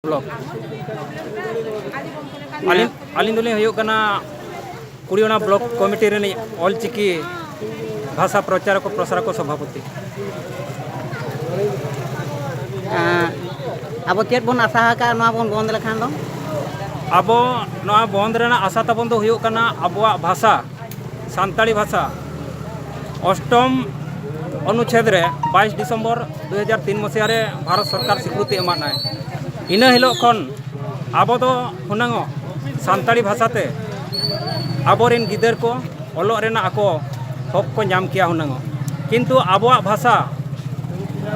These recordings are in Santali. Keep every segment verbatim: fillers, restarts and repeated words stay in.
ᱵᱞᱚᱠ᱾ ᱟᱹᱞᱤᱧ ᱟᱹᱞᱤᱧ ᱫᱚᱞᱤᱧ ᱦᱩᱭᱩᱜ ᱠᱟᱱᱟ ᱠᱩᱲᱤ ᱚᱱᱟ ᱵᱞᱚᱠ ᱠᱚᱢᱤᱴᱤ ᱨᱤᱱᱤᱡ ᱚᱞᱪᱤᱠᱤ ᱵᱷᱟᱥᱟ ᱯᱨᱚᱪᱟᱨᱚᱠ ᱯᱨᱚᱥᱟᱨᱚᱠ ᱥᱚᱵᱷᱟᱯᱚᱛᱤ᱾ ᱟᱵᱚ ᱪᱮᱫ ᱵᱚᱱ ᱟᱥᱟ ᱟᱠᱟᱫᱼᱟ ᱱᱚᱣᱟ ᱵᱚᱱ ᱵᱚᱱᱫ ᱞᱮᱠᱷᱟᱱ ᱫᱚ? ᱟᱵᱚ ᱱᱚᱣᱟ ᱵᱚᱱᱫ ᱨᱮᱱᱟᱜ ᱟᱥᱟ ᱛᱟᱵᱚᱱ ᱫᱚ ᱦᱩᱭᱩᱜ ᱠᱟᱱᱟ ᱟᱵᱚᱣᱟᱜ ᱵᱷᱟᱥᱟ, ᱥᱟᱱᱛᱟᱲᱤ ᱵᱷᱟᱥᱟ ᱚᱥᱴᱚᱢ ᱚᱱᱩᱪᱷᱮᱫ ᱨᱮ ᱵᱟᱭᱤᱥ ᱰᱤᱥᱮᱢᱵᱚᱨ ᱫᱩ ᱦᱟᱡᱟᱨ ᱛᱤᱱ ᱢᱟᱥᱤᱦᱟ ᱨᱮ ᱵᱷᱟᱨᱚᱛ ᱥᱚᱨᱠᱟᱨ ᱥᱤᱠᱨᱤᱛᱤ ᱮᱢᱟᱫᱟᱭ᱾ ᱤᱱᱟᱹ ᱦᱤᱞᱳᱜ ᱠᱷᱚᱱ ᱟᱵᱚ ᱫᱚ ᱦᱩᱱᱟᱹᱝ ᱥᱟᱱᱛᱟᱲᱤ ᱵᱷᱟᱥᱟ ᱛᱮ ᱟᱵᱚᱨᱮᱱ ᱜᱤᱫᱟᱹᱨ ᱠᱚ ᱚᱞᱚᱜ ᱨᱮᱱᱟᱜ ᱟᱠᱚ ᱦᱚᱠ ᱠᱚ ᱧᱟᱢ ᱠᱮᱭᱟ ᱦᱩᱱᱟᱹᱝ᱾ ᱠᱤᱱᱛᱩ ᱟᱵᱚᱣᱟᱜ ᱵᱷᱟᱥᱟ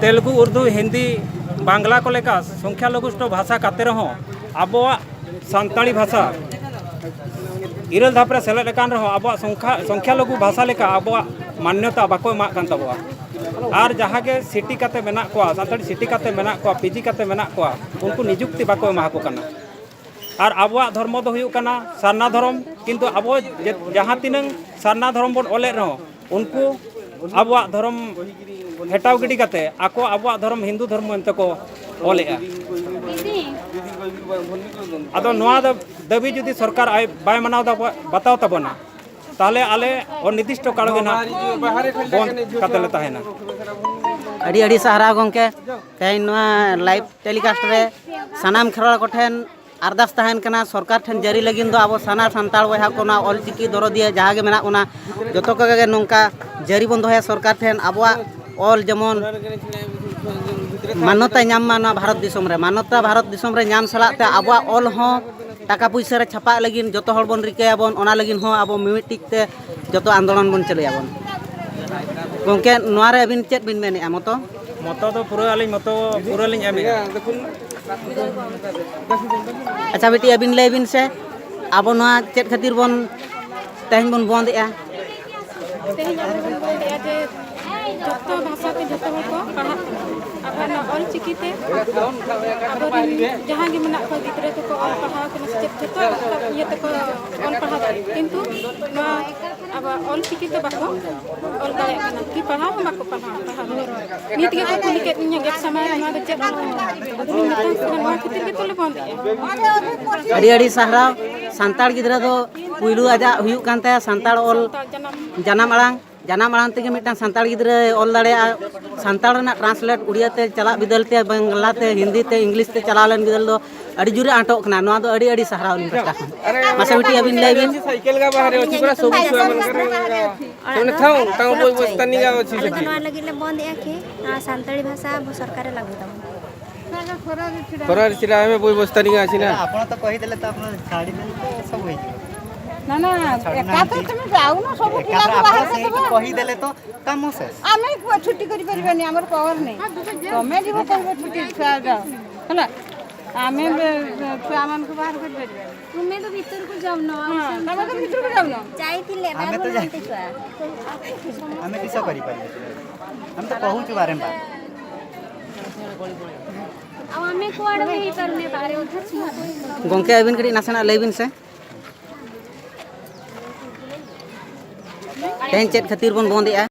ᱛᱮᱞᱮᱜᱩ, ᱩᱨᱫᱩ, ᱦᱤᱱᱫᱤ, ᱵᱟᱝᱞᱟ ᱠᱚ ᱞᱮᱠᱟ ᱥᱚᱝᱠᱷᱟ ᱞᱚᱜᱷᱩᱥᱴᱚ ᱵᱷᱟᱥᱟ ᱠᱟᱛᱮ ᱨᱮᱦᱚᱸ ᱟᱵᱚᱣᱟᱜ ᱥᱟᱱᱛᱟᱲᱤ ᱵᱷᱟᱥᱟ ᱤᱨᱟᱹᱞ ᱫᱷᱟᱯ ᱨᱮ ᱥᱮᱞᱮᱫ ᱟᱠᱟᱱ ᱨᱮᱦᱚᱸ ᱟᱵᱚᱣᱟᱜ ᱥᱚᱝᱠᱷᱟ ᱥᱚᱝᱠᱷᱟ ᱞᱚᱜᱷᱩ ᱵᱷᱟᱥᱟ ᱞᱮᱠᱟ ᱟᱵᱚᱣᱟᱜ ᱢᱟᱱᱱᱚᱛᱟ ᱵᱟᱠᱚ ᱮᱢᱟᱜ ᱠᱟᱱ ᱛᱟᱵᱚᱣᱟ᱾ ᱟᱨ ᱡᱟᱦᱟᱸ ᱜᱮ ᱥᱤᱴᱤ ᱠᱟᱛᱮ ᱢᱮᱱᱟᱜ ᱠᱚᱣᱟ, ᱥᱟᱱᱛᱟᱲᱤ ᱥᱤᱴᱤ ᱠᱟᱛᱮ ᱢᱮᱱᱟᱜ ᱠᱚᱣᱟ, ᱯᱤᱡᱤ ᱠᱟᱛᱮ ᱢᱮᱱᱟᱜ ᱠᱚᱣᱟ, ᱩᱱᱠᱩ ᱱᱤᱡᱩᱠᱛᱤ ᱵᱟᱠᱚ ᱮᱢᱟ ᱠᱚ ᱠᱟᱱᱟ᱾ ᱟᱨ ᱟᱵᱚᱣᱟᱜ ᱫᱷᱚᱨᱢᱚ ᱫᱚ ᱦᱩᱭᱩᱜ ᱠᱟᱱᱟ ᱥᱟᱨᱱᱟ ᱫᱷᱚᱨᱚᱢ, ᱠᱤᱱᱛᱩ ᱟᱵᱚ ᱡᱮ- ᱡᱟᱦᱟᱸ ᱛᱤᱱᱟᱹᱝ ᱥᱟᱨᱱᱟ ᱫᱷᱚᱨᱚᱢ ᱵᱚᱱ ᱚᱞᱮᱫ ᱨᱮᱦᱚᱸ ᱩᱱᱠᱩ ᱟᱵᱚᱣᱟᱜ ᱫᱷᱚᱨᱚᱢ ᱦᱮᱴᱟᱣ ᱜᱤᱰᱤ ᱠᱟᱛᱮ ᱟᱠᱚ ᱟᱵᱚᱣᱟᱜ ᱫᱷᱚᱨᱚᱢ ᱦᱤᱱᱫᱩ ᱫᱷᱚᱨᱢᱚ ᱢᱮᱱᱛᱮ ᱠᱚ ᱚᱞᱮᱫᱼᱟ᱾ ᱟᱫᱚ ᱱᱚᱣᱟ ᱫᱚ ᱫᱟᱹᱵᱤ ᱡᱩᱫᱤ ᱥᱚᱨᱠᱟᱨ ᱟᱭ ᱵᱟᱭ ᱢᱟᱱᱟᱣ ᱫᱟ-, ᱵᱟᱛᱟᱣ ᱛᱟᱵᱚᱱᱟ, ᱛᱟᱦᱚᱞᱮ ᱟᱞᱮ ᱚᱱᱤᱨᱫᱤᱥᱴᱚ ᱠᱟᱞ ᱜᱮ ᱱᱟᱦᱟᱜ ᱵᱚᱱᱫ ᱠᱟᱛᱮ ᱞᱮ ᱛᱟᱦᱮᱱᱟ᱾ ᱟᱹᱰᱤ ᱟᱹᱰᱤ ᱥᱟᱨᱦᱟᱣ ᱜᱚᱢᱠᱮ, ᱛᱮᱦᱮᱧ ᱱᱚᱣᱟ ᱞᱟᱭᱤᱵᱷ ᱴᱮᱞᱤᱠᱟᱥᱴ ᱨᱮ ᱥᱟᱱᱟᱢ ᱠᱷᱮᱨᱣᱟᱲ ᱠᱚᱴᱷᱮᱱ ᱟᱨᱫᱟᱥ ᱛᱟᱦᱮᱱ ᱠᱟᱱᱟ, ᱥᱚᱨᱠᱟᱨ ᱴᱷᱮᱱ ᱡᱟᱹᱨᱤ ᱞᱟᱹᱜᱤᱫ ᱫᱚ ᱟᱵᱚ ᱥᱟᱱᱟᱢ ᱥᱟᱱᱛᱟᱲ ᱵᱚᱭᱦᱟ ᱠᱚ ᱱᱚᱣᱟ ᱚᱞᱪᱤᱠᱤ ᱫᱚᱨᱚᱫᱤᱭᱟᱹ ᱡᱟᱦᱟᱸ ᱜᱮ ᱢᱮᱱᱟᱜ ᱵᱚᱱᱟ, ᱡᱚᱛᱚ ᱠᱚᱜᱮ ᱱᱚᱝᱠᱟ ᱡᱟᱹᱨᱤ ᱵᱚᱱ ᱫᱚᱦᱚᱭᱟ ᱥᱚᱨᱠᱟᱨ ᱴᱷᱮᱱ, ᱟᱵᱚᱣᱟᱜ ᱚᱞ ᱡᱮᱢᱚᱱ ᱢᱟᱱᱚᱛᱟᱭ ᱧᱟᱢ ᱢᱟ ᱱᱚᱣᱟ ᱵᱷᱟᱨᱚᱛ ᱫᱤᱥᱚᱢ ᱨᱮ᱾ ᱢᱟᱱᱚᱛᱟ ᱵᱷᱟᱨᱚᱛ ᱫᱤᱥᱚᱢ ᱨᱮ ᱧᱟᱢ ᱥᱟᱞᱟᱜ ᱛᱮ ᱟᱵᱚᱣᱟᱜ ᱚᱞ ᱦᱚᱸ ᱴᱟᱠᱟ ᱯᱩᱭᱥᱟᱹ ᱨᱮ ᱪᱷᱟᱯᱟᱜ ᱞᱟᱹᱜᱤᱫ ᱡᱚᱛᱚ ᱦᱚᱲ ᱵᱚᱱ ᱨᱤᱠᱟᱹᱭᱟᱵᱚᱱ, ᱚᱱᱟ ᱞᱟᱹᱜᱤᱫ ᱦᱚᱸ ᱟᱵᱚ ᱢᱤᱢᱤᱫᱴᱤᱡ ᱛᱮ ᱡᱚᱛᱚ ᱟᱱᱫᱳᱞᱚᱱ ᱵᱚᱱ ᱪᱟᱹᱞᱩᱭᱟᱵᱚᱱ᱾ ᱜᱚᱢᱠᱮ, ᱱᱚᱣᱟ ᱨᱮ ᱟᱹᱵᱤᱱ ᱪᱮᱫ ᱵᱤᱱ ᱢᱮᱱᱮᱫᱼᱟ ᱢᱚᱛᱚ? ᱢᱚᱛᱚ ᱫᱚ ᱯᱩᱨᱟᱹ ᱟᱹᱞᱤᱧ ᱢᱚᱛᱚ ᱯᱩᱨᱟᱹ ᱞᱤᱧ ᱮᱢᱮᱫᱼᱟ᱾ ᱟᱪᱪᱷᱟ ᱵᱤᱴᱤ, ᱟᱹᱵᱤᱱ ᱞᱟᱹᱭ ᱵᱤᱱ ᱥᱮ, ᱟᱵᱚ ᱱᱚᱣᱟ ᱪᱮᱫ ᱠᱷᱟᱹᱛᱤᱨ ᱵᱚᱱ ᱛᱮᱦᱮᱧ ᱵᱚᱱ ᱵᱚᱱᱫ ᱮᱫᱼᱟ? ᱛᱮᱦᱮᱧ ᱟᱵᱚ ᱵᱚᱱ ᱵᱚᱱᱫ ᱮᱫᱼᱟ ᱡᱮ ᱡᱚᱛᱚ ᱵᱷᱟᱥᱟ ᱛᱮ ᱡᱚᱛᱚ ᱦᱚᱲ ᱠᱚ ᱯᱟᱲᱦᱟᱜ ᱠᱟᱱᱟ᱾ ᱟᱵᱚ ᱱᱚᱣᱟ ᱚᱞ ᱪᱤᱠᱤ ᱛᱮ ᱟᱵᱚᱨᱮᱱ ᱡᱟᱦᱟᱸ ᱜᱮ ᱢᱮᱱᱟᱜ ᱠᱚᱣᱟ, ᱜᱤᱫᱽᱨᱟᱹ ᱠᱚᱠᱚ ᱚᱞ ᱯᱟᱲᱦᱟᱣ ᱠᱟᱱᱟ ᱥᱮ ᱪᱮᱫ, ᱡᱚᱛᱚ ᱤᱭᱟᱹ ᱛᱮᱠᱚ ᱚᱞ ᱯᱟᱲᱦᱟᱣ ᱫᱟᱲᱮᱭᱟᱜᱼᱟ, ᱠᱤᱱᱛᱩ ᱱᱚᱣᱟ ᱟᱵᱚᱣᱟᱜ ᱚᱞ ᱪᱤᱠᱤ ᱛᱮ ᱵᱟᱠᱚ ᱚᱞ ᱫᱟᱲᱮᱭᱟᱜ ᱠᱟᱱᱟ, ᱠᱤ ᱯᱟᱲᱦᱟᱣ ᱦᱚᱸ ᱵᱟᱠᱚ ᱯᱟᱲᱦᱟᱣ ᱯᱟᱲᱦᱟᱣ ᱫᱟᱲᱮᱭᱟᱜ ᱠᱟᱱᱟ᱾ ᱱᱤᱛ ᱜᱮᱠᱚ ᱠᱩᱞᱤ ᱠᱮᱫ ᱞᱤᱧᱟ ᱜᱮᱫ ᱥᱟᱢᱟᱭ, ᱱᱚᱣᱟ ᱫᱚ ᱪᱮᱫ ᱚᱞ ᱠᱟᱱᱟ? ᱟᱫᱚ ᱞᱤᱧ ᱢᱮᱛᱟ ᱠᱚ ᱠᱟᱱᱟ, ᱱᱚᱣᱟ ᱠᱷᱟᱹᱛᱤᱨ ᱜᱮᱛᱚ ᱞᱮ ᱵᱚᱱᱫ ᱮᱫᱼᱟ᱾ ᱟᱹᱰᱤ ᱟᱹᱰᱤ ᱥᱟᱨᱦᱟᱣ᱾ ᱥᱟᱱᱛᱟᱲ ᱜᱤᱫᱽᱨᱟᱹ ᱫᱚ ᱯᱩᱭᱞᱩ ᱟᱡᱟᱜ ᱦᱩᱭᱩᱜ ᱠᱟᱱ ᱛᱟᱭᱟ ᱥᱟᱱᱛᱟᱲ ᱚᱞ ᱥᱟᱱᱛᱟᱲ ᱡᱟᱱᱟᱢ ᱡᱟᱱᱟᱢ ᱟᱲᱟᱝ᱾ ᱡᱟᱱᱟᱢ ᱟᱲᱟᱝ ᱛᱮᱜᱮ ᱢᱤᱫᱴᱟᱝ ᱥᱟᱱᱛᱟᱲ ᱜᱤᱫᱽᱨᱟᱹᱭ ᱚᱞ ᱫᱟᱲᱮᱭᱟᱜᱼᱟ᱾ ᱥᱟᱱᱛᱟᱲ ᱨᱮᱱᱟᱜ ᱴᱨᱟᱱᱥᱞᱮᱴ ᱩᱲᱤᱭᱟ ᱛᱮ ᱪᱟᱞᱟᱜ ᱵᱤᱫᱟᱹᱞ ᱛᱮ, ᱵᱟᱝᱞᱟ ᱛᱮ, ᱦᱤᱱᱫᱤ ᱛᱮ, ᱤᱝᱞᱤᱥ ᱛᱮ ᱪᱟᱞᱟᱣ ᱞᱮᱱ ᱵᱤᱫᱟᱹᱞ ᱫᱚ ᱟᱹᱰᱤ ᱡᱳᱨᱮ ᱟᱸᱴᱚᱜ ᱠᱟᱱᱟ᱾ ᱱᱚᱣᱟ ᱫᱚ ᱟᱹᱰᱤ ᱟᱹᱰᱤ ᱥᱟᱨᱦᱟᱣ ᱟᱹᱞᱤᱧ ᱯᱟᱦᱴᱟ ᱠᱷᱚᱱ᱾ ᱢᱟᱥᱮ ᱵᱤᱴᱤ, ᱟᱹᱵᱤᱱ ᱞᱟᱹᱭ ᱵᱤᱱ᱾ ᱥᱟᱭᱠᱮᱞ ᱜᱟ ᱵᱟᱦᱨᱮ ᱚᱪᱷᱤ ᱯᱩᱨᱟ ᱥᱚᱵᱩᱡ ᱥᱚᱭ ᱢᱟᱱ ᱠᱟᱨᱮ᱾ ᱚᱱᱮ ᱛᱷᱟᱣ, ᱛᱷᱟᱣ ᱵᱚᱭ ᱵᱚᱥᱛᱟ ᱱᱤᱝᱜᱟ ᱚᱪᱷᱤ ᱟᱞᱮ ᱫᱚ ᱥᱮᱴᱤ᱾ ᱱᱚᱣᱟ ᱞᱟᱹᱜᱤᱫ ᱞᱮ ᱵᱚᱱᱫ ᱮᱜᱼᱟ ᱠᱤ, ᱱᱚᱣᱟ ᱥᱟᱱᱛᱟᱲᱤ ᱵᱷᱟᱥᱟ ᱟᱵᱚ ᱥᱚᱨᱠᱟᱨᱮ ᱞᱟᱹᱜᱩᱭ ᱛᱟᱵᱚᱱᱟ᱾ ଖରାରେ ଛିଡ଼ା ହେବେ, ବହି ବସ୍ତା ନେଇକି ଆସିନା। ଆପଣ ତ କହିଦେଲେ ତ, ଆପଣ ଛାଡ଼ିଦେଲେ ତ ସବୁ ହେଇଯିବ। ନା, ନା, ଛାଡ଼ୁନାହାନ୍ତି। ଏକାଥରେ ତମେ ଯାଉନ, ସବୁ ଏକାଥରେ ପିଲାଙ୍କୁ ଆପଣ ବାହାର ସେଇଠି କରିଦେବ। କହିଦେଲେ ତ କାମ ଶେଷ। ଆମେ କୁଆ ଛୁଟି କରିପାରିବାନି, ଆମର ପାୱାର ନାହିଁ। ତମେ ଯିବ କହିବ ଛୁଟି, ଛୁଆ ଯାଅ, ହେଲା। ଆମେ ବେ-, ବେ-, ଛୁଆମାନଙ୍କୁ ବାହାର କରିପାରିବାନି। ତୁମେ ତ ଭିତରକୁ ଯାଉନ, ଆଉ ହଁ, ସେ ତମେ ତ ଭିତରକୁ ଯାଉନ। ଯାଇଥିଲେ, ଆମେ ତ ବାହାରୁ ଯାଇ- ନାହାନ୍ତି ଛୁଆ। ଆମେ କିସ କରିପାରିବା? ଆମେ ତ କହୁଛୁ ବାରମ୍ବାର। ଆଉ ଆମେ କୁଆଡ଼େ ବି ହେଇପାରୁନି ବାହାରେ। ᱜᱚᱢᱠᱮ, ᱟᱹᱵᱤᱱ ᱠᱟᱹᱴᱤᱡ ᱱᱟᱥᱮᱱᱟᱜ ᱞᱟᱹᱭ ᱵᱤᱱ ᱥᱮ, ᱛᱮᱦᱮᱧ ᱪᱮᱫ ᱠᱷᱟᱹᱛᱤᱨ ᱵᱚᱱ ᱵᱚᱱᱫ ᱮᱜᱼᱟ?